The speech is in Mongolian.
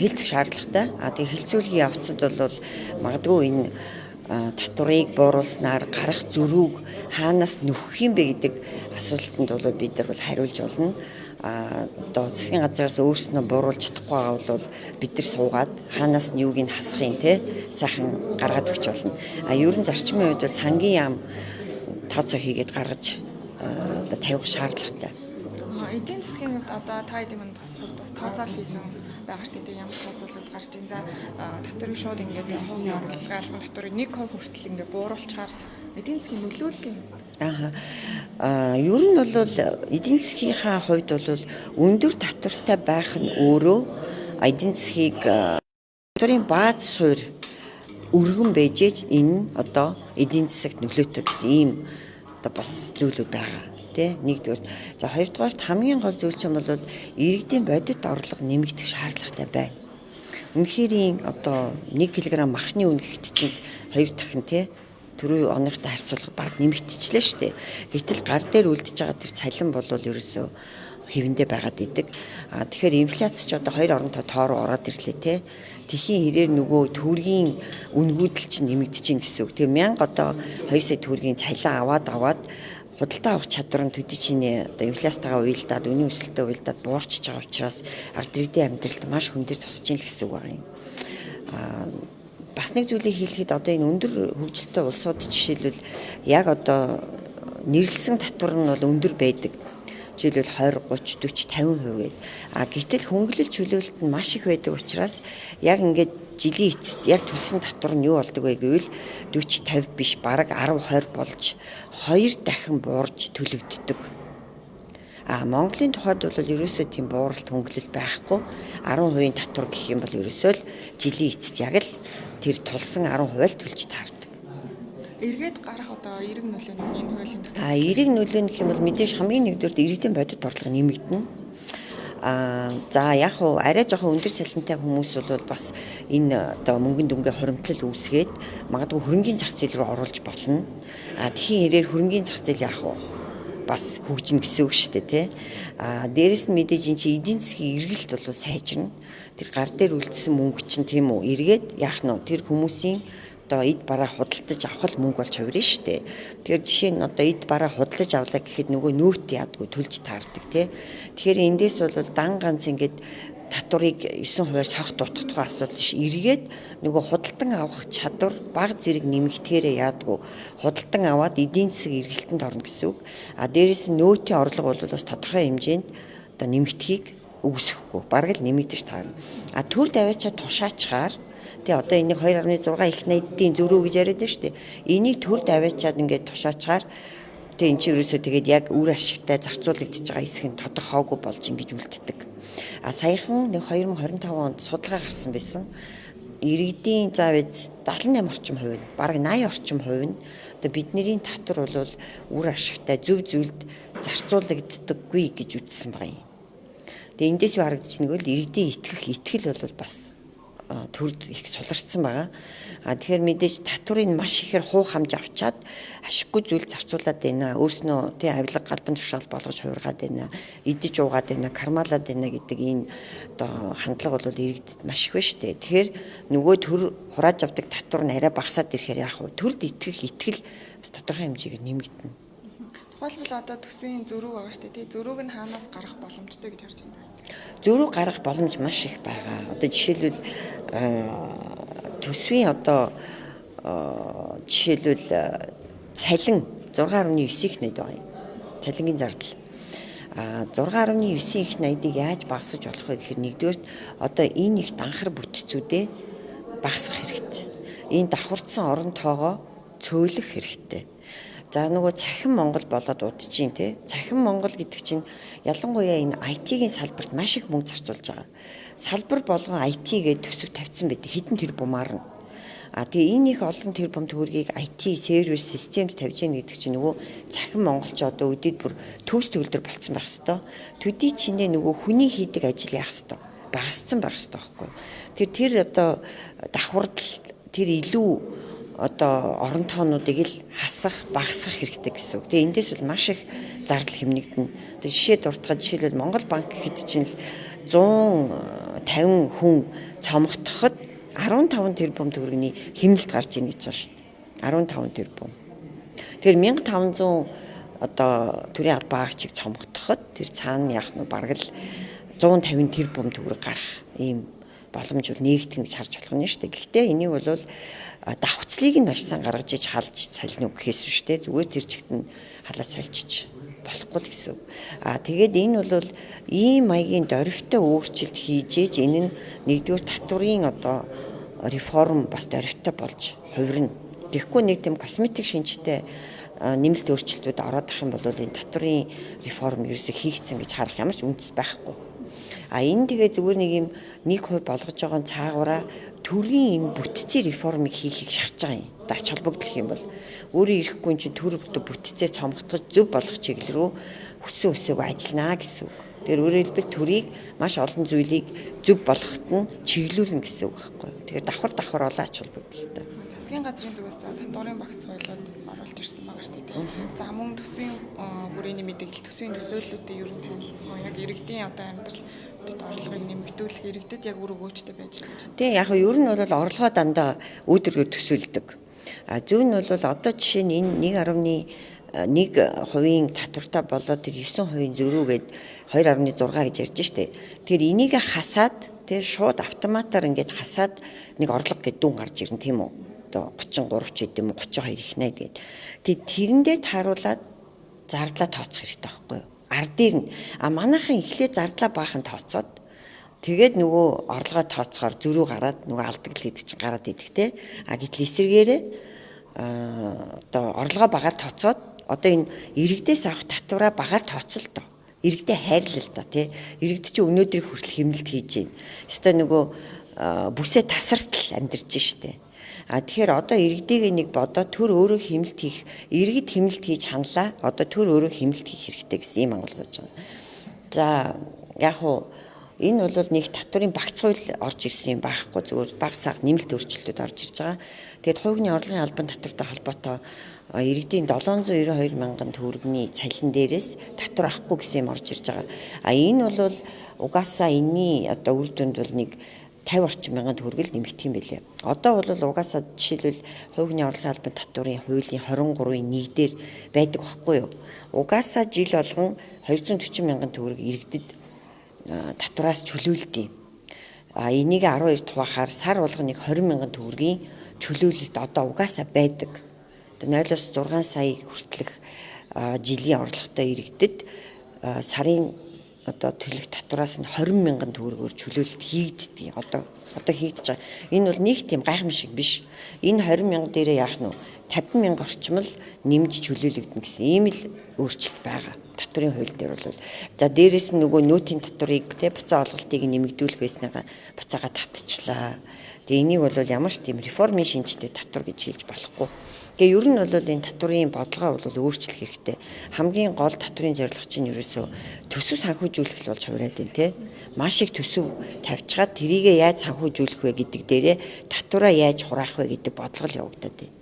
Хилцэх шаардлагатай. Тэгээ хилцүүлгийн явцад бол магадгүй энэ татварыг бууруулснаар гарах зөрүүг хаанаас нөхөх юм бэ гэдэг асуултанд бол бид нар бол хариулж болно. Одоо засгийн газраас өөрснөө бууруулж чадахгүй байгаа бол бид нар суугаад хаанаас нь юуг нь хасах юм те сайхан гаргаад өгч болно. Ер нь зарчмын хувьд бол сангийн яам тооцоо хийгээд гаргаж одоо тавих шаардлагатай. Эдийн засгийн хувьд одоо та хэдийн манд бас хувьд бас тооцоол хийсэн байгаа шүү дээ. Ямар тооцоолууд гарч ин за татварыг шууд ингээд хувийн орлогын албан татварыг 1% хүртэл ингээд бууруулчихаар эдийн засгийн нөлөөллийн хувьд. Ер нь бол эдийн засгийнхаа хувьд бол өндөр татвартай байх нь өөрөө эдийн засгийг татварын бааз суурь өргөн байж ээж энэ одоо эдийн засагт нөлөөтэй гэсэн ийм одоо бас зүйлүүд байгаа. Тэ нэгдүгээр. За хоёрдугаарт хамгийн гол зүйл чинь бол иргэдийн бодит орлого нэмэгдэх шаардлагатай байна. Үнэхээр одоо 1 кг махны үн гэхэд чинь 2 дахин тэ түрүү оныхтой харьцуулах баг нэмэгдчихлээ шүү дээ. Гэтэл гар дээр үлдэж байгаа тэр цалин бол ерөөсөө хэвэндээ байгаад идэг. Тэгэхээр инфляц ч одоо 2 оронтой тоо руу ороод ирлээ те. Тхийн хэрээр нөгөө төгрөгийн үнгүүдэл чинь нэмэгдэж гин гэсэн үг. Тэгээ 1000 одоо 2 сая төгрөгийн цалин аваад худалдаа авах чадвар нь төдий чинээ одоо инфляцтайгаа уялдаад, үнийн өсөлтөд уялдаад буурчж байгаа учраас ард иргэдийн амьдралд маш хүндэр тусч ийн л гэсэн үг байгаа юм. Бас нэг зүйлийг хэлэхэд одоо энэ өндөр хөгжилтэй улсууд жишээлбэл яг одоо нэрлсэн татвар нь бол өндөр байдаг. Жишээлбэл 20, 30, 40, 50% гээд. Гэтэл хөнгөлөл чөлөөлөлт нь маш их байдаг учраас яг ингээд жилийн эцэст яг төлсөн татвар нь юу болдог вэ гэвэл 40, 50 биш бараг 10, 20 болж 2 дахин буурж төлөгддөг. Монголын тухайд бол ерөөсөө тийм бууралт хөнгөлөл байхгүй. 10% татвар гэх юм бол ерөөсөө л жилийн эцэст яг л тэр тулсан 10% л төлж таардаг. Эргээд гарах одоо эерэг нөлөө нь энэ хуулийн төсөл. Эерэг нөлөө гэх юм бол мэдээж хамгийн нэгдүгээрт иргэдийн бодит орлого нэмэгдэнэ. За яг уу арай жоохон өндөр цалинтай хүмүүс бол бас энэ одоо мөнгөн дүнгээ хуримтлал үүсгээд магадгүй хөрөнгийн зах зээл рүү оруулж болно. Тхийн хэрээр хөрөнгийн зах зээл яах вэ? Бас хөгжинэ гэсэн үг шүү дээ, тий. Дээрэс нь мэдээж эн чинь эдийн засгийн эргэлт бол сайжирна. Тэр гар дээр үлдсэн мөнгө чинь тийм үү эргээд яах нь вэ? Тэр хүмүүсийн одоо эд бараа худалдаж авах л мөнгө болж хувирна шүү дээ. Тэгэхээр жишээ нь одоо эд бараа худалдаж авлаа гэхэд нөгөө нөөт яадгүй төлж таардаг, тий. Тэгэхээр эндээс бол дан ганц ингээд татварыг 9%-аар цогт дутах тухай асуудал биш. Эргээд нөгөө худалдан авах чадвар баг зэрэг нэмэгдэхээрээ яадгүй худалдан аваад эдийн засаг эргэлтэнд орно гэсэн үг. Дээрээс нь нөөтийн орлого бол бас тодорхой хэмжээнд одоо нэмэгдэхийг үгүйсгэхгүй. Бараг л нэмэгдэж таарна. Төр даваачаа тушаачаар тэгээ одоо энийг 2.6 их найдын зөрүү гэж яриад байна шүү дээ. Энийг төр даваачаад ингээд тушаачаар тэгээ эн чинь ерөөсөө тэгээд яг үр ашигтай зарцуулагдчихж байгаа хэсэг нь тодорхойгүй болж ингэж үлддэг. Саяхан нэг 2025 онд судалгаа гарсан байсан. Иргэдийн зав 78 орчим хувь нь, бараг 80 орчим хувь нь одоо бидний татвар бол үр ашигтай зөв зүйлд зарцуулагддаггүй гэж үзсэн байгаа юм. Тэгээ эндээс юу харагдаж байна гэвэл иргэдийн итгэх итгэл бол бас төрд их суларчсан байгаа. Тэгэхээр мэдээж татварыг маш ихээр хуу хамж авчаад ашиггүй зүйл зарцуулаад байна. Өөрснөө тий авилга галбан тушаал болгож хувиргаад байна. Идэж уугаад байна, кармалаад байна гэдэг энэ одоо хандлага бол иргэдэд маш их байна шүү дээ. Тэгэхээр нөгөө төр хурааж авдаг татвар нь арай багасаад ирэхээр яах вэ? Төрд итгэх итгэл бас тодорхой хэмжээгээр нэмэгдэнэ. Тухайлбал одоо төсвийн зөрүү байгаа шүү дээ. Тий зөрүүг нь хаанаас гарах боломжтой гэж харж байна? Зөрүү гарах боломж маш их байгаа. Одоо жишээлбэл төсвийн одоо жишээлбэл цалин 6.9 их найд байгаа юм. Цалингийн зардал. 6.9 их найдыг яаж багасгаж болох вэ гэхээр нэгдүгээрт одоо энэ их данхар бүтцүүдээ багасгах хэрэгтэй. Энэ давхардсан орон тоогоо цөөлөх хэрэгтэй. За нөгөө цахим Монгол болоод удажин тий. Цахим Монгол гэдэг чинь ялангуяа энэ IT-ийн салбарт маш их мөнгө зарцуулж байгаа. Салбар болгон IT гээд төсөв тавьсан байдаг. Хэдэн тэрбумаар нь. Тэгээ энэ их олон тэрбум төгрөгийг IT сервер системд тавьж гин гэдэг чинь нөгөө цахим монголч одоо өдөд бүр төгс төгөлдөр болцсон байх хэвээр. Төдий чинээ нөгөө хүний хийдэг ажил яах хэвээр багассан байх хэвээр байхгүй. Тэр одоо давхардал тэр илүү одоо орон тоонуудыг л хасах, багасгах хэрэгтэй гэсэн үг. Тэгээ эндээс бол маш их зардал хэмнэгдэнэ. Одоо жишээ дуртахад жишээлбэл Монгол банк гэхэд чинь л 100 50 хүн цомгдоход 15 тэрбум төгрөгийн хэмнэлт гарч ийн гэж байгаа шүү дээ. 15 тэрбум. Тэгэхээр 1500 одоо төрийн албан агчийг цомгдоход тэр цаана яах нь бараг л 150 тэрбум төгрөг гарах ийм боломж бол нээгдэх гэж харж болох нь шүү дээ. Гэхдээ энийг бол давхцлыг нь маш сайн гаргаж иж халж солино гэхээс шүү дээ. Зүгээр тэр чигт нь халаа сольчиж болохгүй л гэсэн үг. Тэгээд энэ бол ийм маягийн дөрвтэй өөрчлөлт хийж ээж энэ нь нэгдүгээр татварын одоо реформ бас дөрвтэй болж хувирна. Тэгэхгүй нэг тийм косметик шинжтэй нэмэлт өөрчлөлтүүд ороод ах юм бол энэ татварын реформ ерөөсөө хийгдсэн гэж харах ямар ч үндэс байхгүй. Энэ тэгээ зүгээр нэг юм 1% болгож байгаа цаагаараа төрийн энэ бүтцийн реформыг хийхийг шахаж байгаа юм. Одоо ач холбогдол юм бол өөрөө ирэхгүй юм чинь төр бүтцээ цомготгож зөв болгох чиглэл рүү хүссэн үсээгүй ажилланаа гэсэн үг. Тэгэхээр өөрөөр хэлбэл төрийг маш олон зүйлийг зөв болгоход нь чиглүүлнэ гэсэн үг байхгүй юу. Тэгэхээр давхар давхар олон ач холбогдолтой. Засгийн газрын зүгээс татварын багц хуулиуд оруулж ирсэн байгаа шүү дээ. За мөн төсвийн бүрээний мэдээлэл, төсвийн төсөөллүүдээ ер нь танилцсан. Яг иргэдийн одоо амьдрал орлогыг нэмэгдүүлэх иргэдэд яг үр өгөөжтэй байж байгаа. Тийм яг ер нь бол орлогоо дандаа өөдрөгөөр төсөөлдөг. Зүүн нь бол одоо жишээ нь энэ 1.1% татвартай болоод тэр 9% зөрүүгээд 2.6 гэж ярьж штэ. Тэгэхээр энийг хасаад тэр шууд автоматар ингээд хасаад нэг орлого гэдэг дүн гарч ирнэ тийм үү? Одоо 33 ч гэдэм үү 32 их нэ тэгээд. Тэгээд тэрэндээ тааруулаад зардлаа тооцох хэрэгтэй байхгүй юу? Ар дээр нь манайхан эхлээ зардлаа баахан тооцоод тэгээд нөгөө орлогоо тооцохоор зөрүү гараад нөгөө алдагдал гэдэг чинь гараад идэх те. Гэтэл эсэргээрээ одоо орлогоо багаар тооцоод одоо энэ иргэдээс авах татвараа багаар тооцол доо. Иргэдээ хайрлал та тий. Иргэд чинь өнөөдрийг хүртэл хэмнэлт хийж байна. Ёстой нөгөө бүсээ тасартал амьдарч штэ. Тэгэхээр одоо иргэдийг нэг бодоо төр өөрөө хэмнэлт хийх, иргэд хэмнэлт хийж ханлаа. Одоо төр өөрөө хэмнэлт хийх хэрэгтэй гэсэн ийм агуулга байж байгаа. За яг уу энэ бол нэг татварын багц хууль орж ирсэн юм байхгүй, зүгээр баг саг нэмэлт өөрчлөлтүүд орж ирж байгаа. Тэгээд хувийн орлогын албан татвартай холбоотой иргэдийн 792 мянган төгрөгийн цалин дээрээс татвар авахгүй гэсэн юм орж ирж байгаа. Энэ бол угаасаа энэний одоо үр дүнд бол нэг 50 орчим мянган төгрөг л нэмэгдэх юм билээ. Одоо бол угаасаа жишээлбэл хувийн орлогын албан татварын хуулийн 23-ын 1 дээр байдаг байхгүй юу? Угаасаа жил болгон 240 мянган төгрөг иргэдэд татвараас чөлөөлдөг. Энийг 12 хуваагаар сар болгоныг 20 мянган төгрөгийн чөлөөлөлт одоо угаасаа байдаг. Одоо 0.6 сая хүртэлх жилийн орлоготой иргэдэд сарын одоо төлөх татвараас нь 20 мянган төгрөгөөр чөлөөлөлт хийгддэг. Одоо хийгдэж байгаа. Энэ бол нэг тийм гайхамшиг биш. Энэ 20 мянга дээрээ яах нь вэ? 50 мянга орчим л нэмж чөлөөлөгдөнө гэсэн ийм л өөрчлөлт байгаа. Татварын хууль дээр бол за дээрээс нь нөгөө нөөтийн татварыг те буцаа олголтыг нэмэгдүүлэх байсныгаа буцаага татчихлаа. Тэгээ энийг бол ямар ч тийм реформын шинжтэй татвар гэж хэлж болохгүй. Тэгээ ер нь бол энэ татварын бодлогоо бол өөрчлөх хэрэгтэй. Хамгийн гол татварын зорилго чинь ерөөсөө төсөв санхүүжүүлэх л болж хувираад байна те. Маш их төсөв тавьчихад тэрийгээ яаж санхүүжүүлэх вэ гэдэг дээрээ татвараа яаж хураах вэ гэдэг бодлого л явагдаад байна.